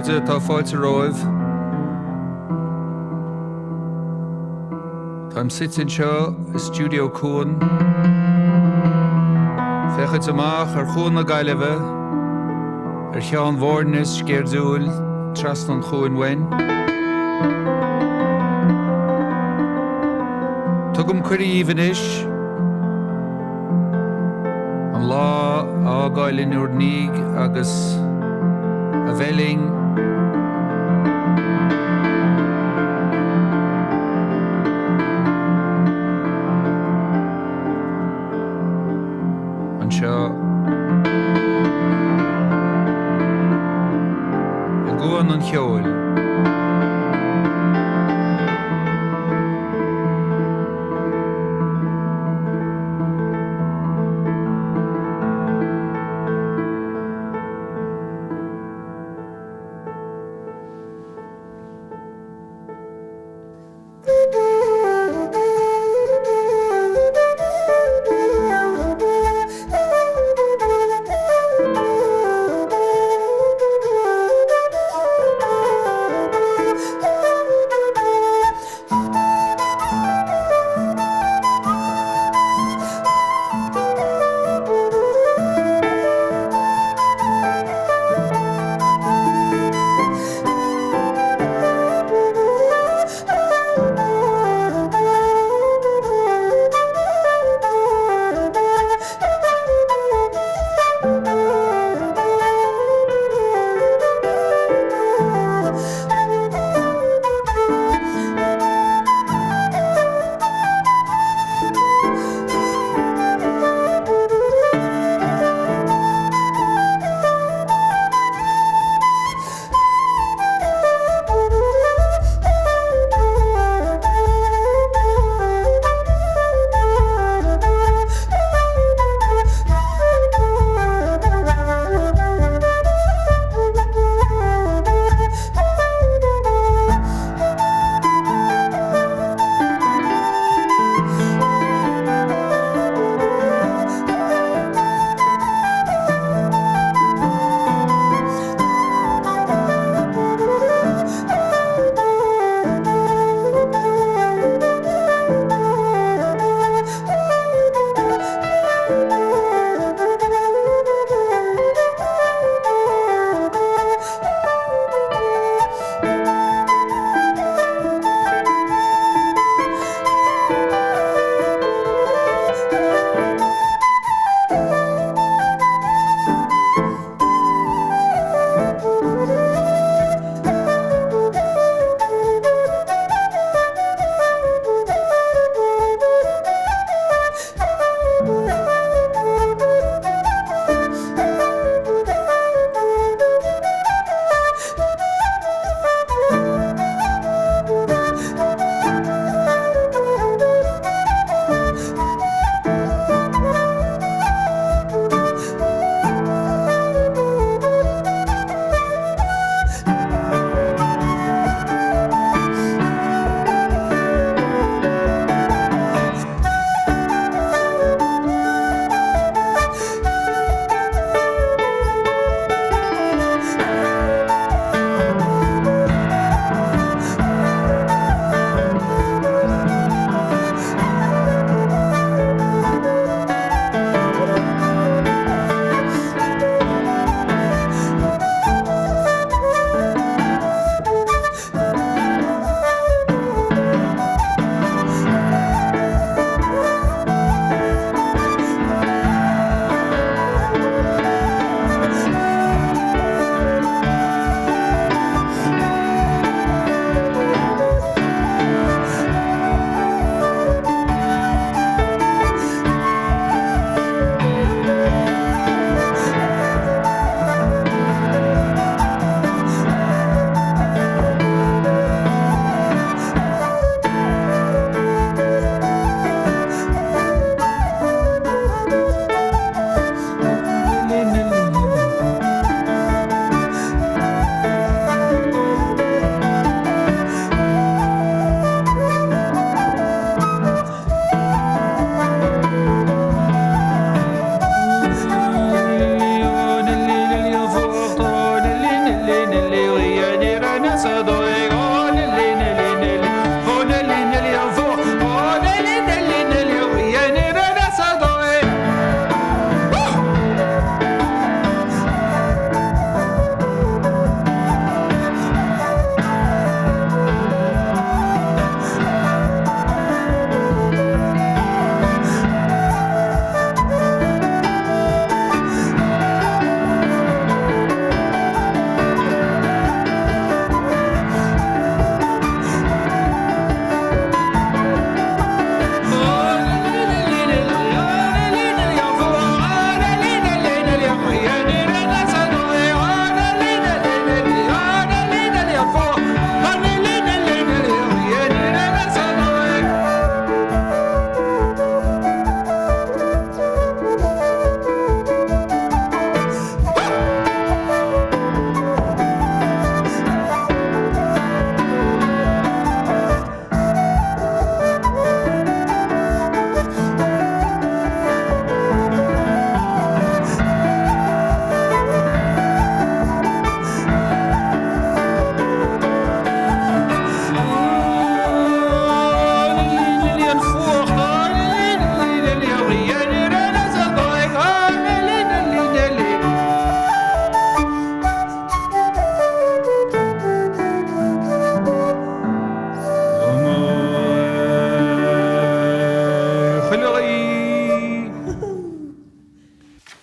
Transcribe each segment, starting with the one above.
chairde, tá fáilte romhaibh. Táim suite anseo i Stiúideo Cuan, féachaint amach ar Chuan na Gaillimhe, ar Cheann Mhóirne sceirdiúil trasna an chuain uainn. Tugaim cuireadh dhíbh anois an lá a fhágáil in bhur ndiaidh agus a bheith linn. Anseo i gCuan an Cheoil.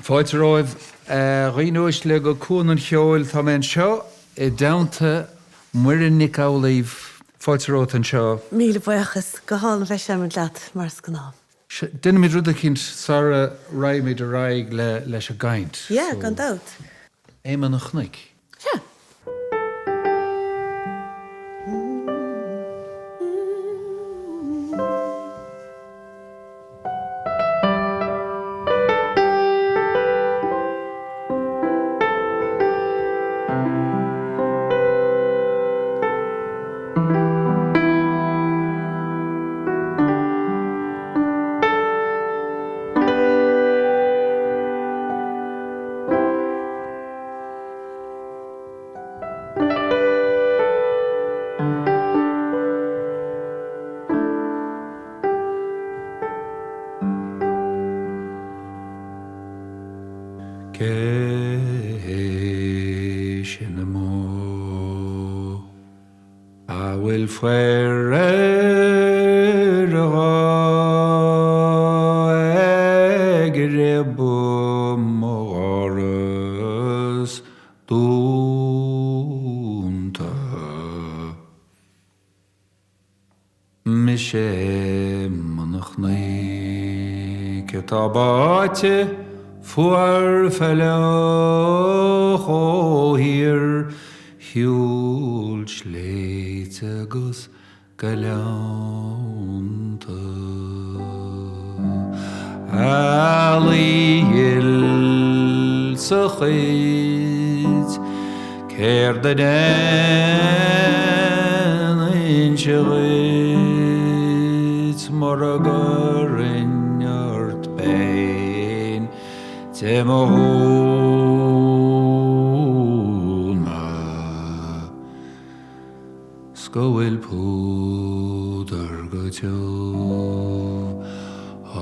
Fáilte romhaibh, a dhaoine uaisle, go Cuan an Cheoil. Tá mé anseo i dteannta Muireann Nic Amhlaoibh. Fáilte romhat anseo. Míle buíochas. Go hálainn bheith ag seimint leat, mar is gnáth. Déanfaimid rud eicínt sara raghaimid ar aghaidh leis an gcaint. Yeah, gan dabht. Éamonn an Chnoic. Sea. Cé hé sin amuigh a bhfuil faobhar ar a ag réabadh mo dhoras dúnta. Mise Éamonn an Chnoic atá báite fuar fliuch ó shíor shiúl sléibhte agus gleannta. Ealaí ghil sa chuid céard a dhéanfainnse dhuit mura gcuirfinn ort péin de mo ghúna. 'S go bhfuil púdar go tiubh á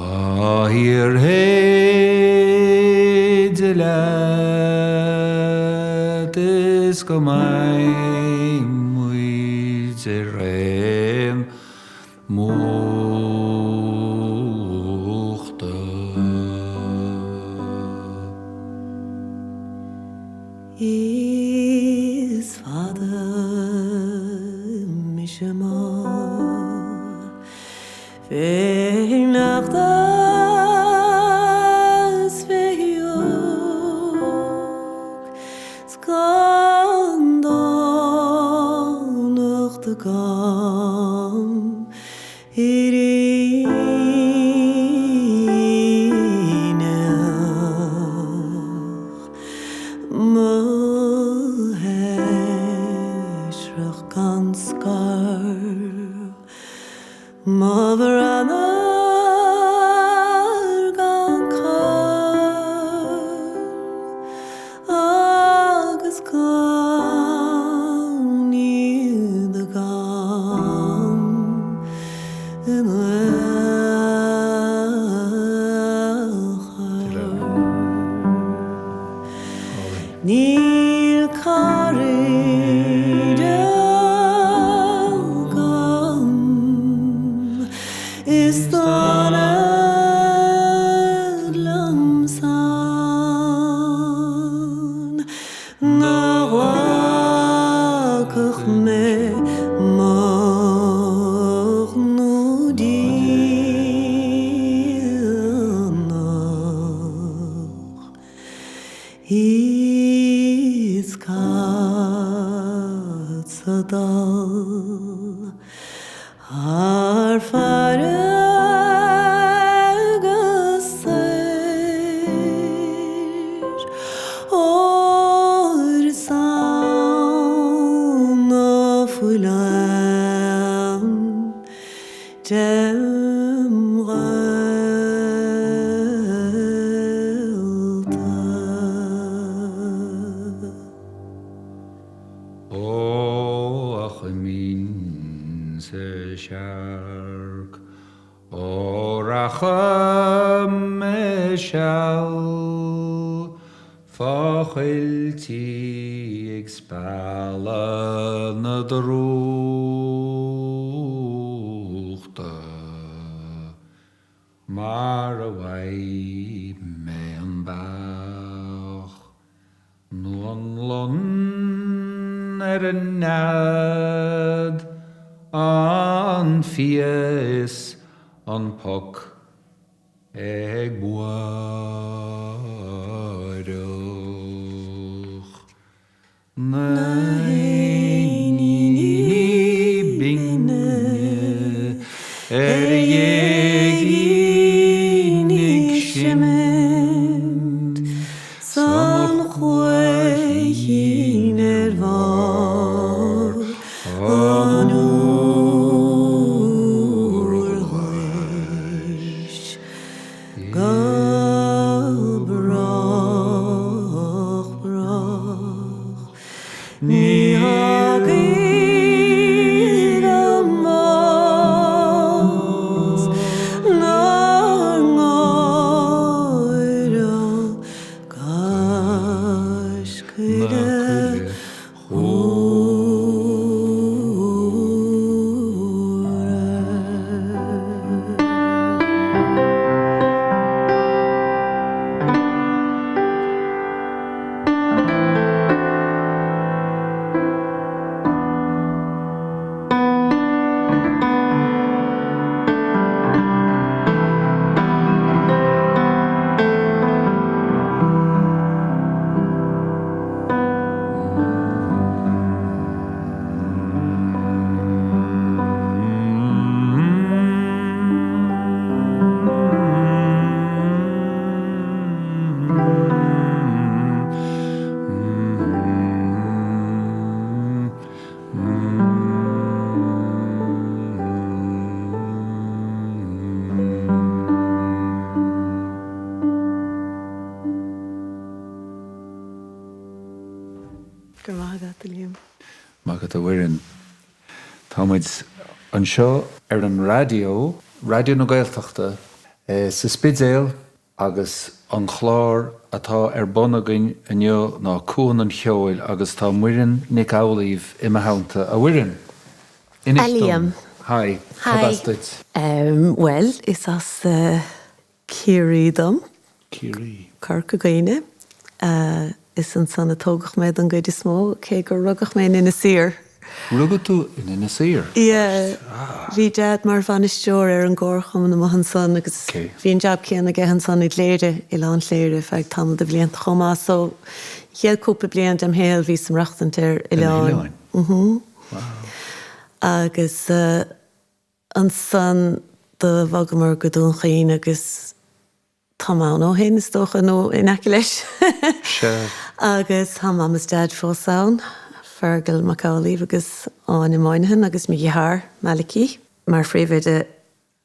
shíorshéideadh leat is go mbeidh muid ar aon múchta. Is fada mise amuigh fé shneachta 's fé fhiuch 's gan dánacht agam ar aoinne ach mo sheisreach gan scar, mo bhranar gan cur agus gan ní. sa dall thar farraige soir, óir is ann a fuilim dem ghaolta. Ó a chuimínse searc, ó rachadh mé seal fá choilltí ag spealadh na drúchta, mar a bhfaighidh mé an beach. Nó an lon ar an nead, an fia is an poc ag báireach. Na héiníní binne ar ghéigín ag seimint. 'S an chuaichín ar bharr an iúir ghlais go brách brách ní thagann an bás 'nár ngáire Cois coille chumhra. Go raibh maith agat, a Liam. Maith agat, a Mhuireann. Tá muid anseo ar an raidió, Raidió na Gaeltachta, sa Spidéal Agus an clár atá ar bun againn inniu ná Cuan an Cheoil agus tá Muireann Nic Amhlaoibh i mo theannta. A Mhuireann! Inis A dom. Liam. Hi. Cad Hi. as duit? Bhuel, is as Ciarraí dom. Ciarraí. Corca Dhuibhne. Is ansan a tógadh mé don gcuid is mó, cé gur rugadh mé in Inis Oírr. Rugadh tú in Inis Oírr? Yeah. Bhí Dad mar bhainisteoir ar an gcomharchumann amuigh ansan agus bhí an jab céanna aige ansan i gCléire, Oileán Chléire, feadh tamall de bhlianta chomh maith. So, chéad cúpla bliain dem shaol bhíos ag maireachtaint ar oileáin. Ar na hoileáin? Mhm. Wow. Agus ansan do bhogamar go Dún Chaoin agus Táim ann ó shin, is dócha, nó in aice leis. Sea. Agus tá Mam is Daid fós ann, Fergal Mac Amhlaoibh agus Áine Moynihan agus mo dheartháir, Malachy, mar phríomhoide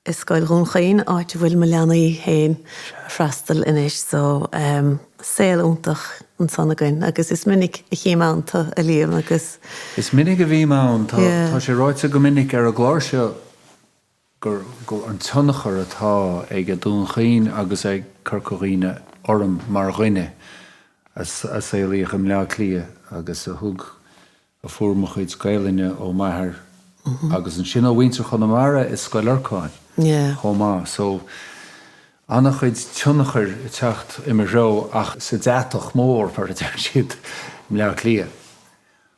i Scoil Dhún Chaoin, áit a bhfuil mo leanaí féin ag freastal anois. So, saol iontach ansan againn agus is minic a chím ann tú, a Liam, agus. Is minic a bhím ann. Tá sé ráite go minic ar an gclár seo gur go an tionchar atá ag Dún Chaoin agus ag Corca Dhuibhne orm mar dhuine a saolaíodh i mBleá Cliath agus a thug, a fuair mo chuid Gaelainne ó m'athair agus ansin ó mhuintir Chonamara i Scoil Lorcáin chomh maith. So, an-chuid tionchair ag teacht i mo threo ach sa deatach mór, mar a deir siad i mBleá Cliath.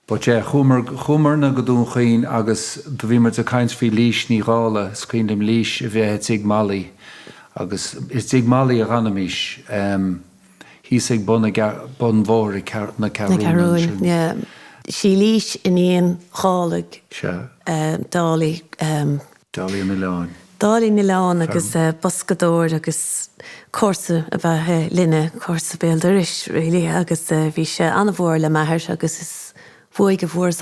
But yeah, chuamar, chuamarna go Dún Chaoin agus do bhí muid ag caint faoi Lís Ní Dhálaigh, is cuimhin liom Lís a bheith i dtigh Molly agus is dtigh Molly a dh'fhanaimis, em, thíos ag bun na, bun bhóthar na Na Ceathrún Ceathrún, ansin. yeah. Sí Lís iníon Dhálaigh. Sea. Dálaigh. Dálaigh an Oileáin. Dálaigh an Oileáin agus boscadóir agus comharsa ab ea linne, comharsa béal dorais really agus bhí sé an-mhór le m'athair agus is uaidh a fuaireas.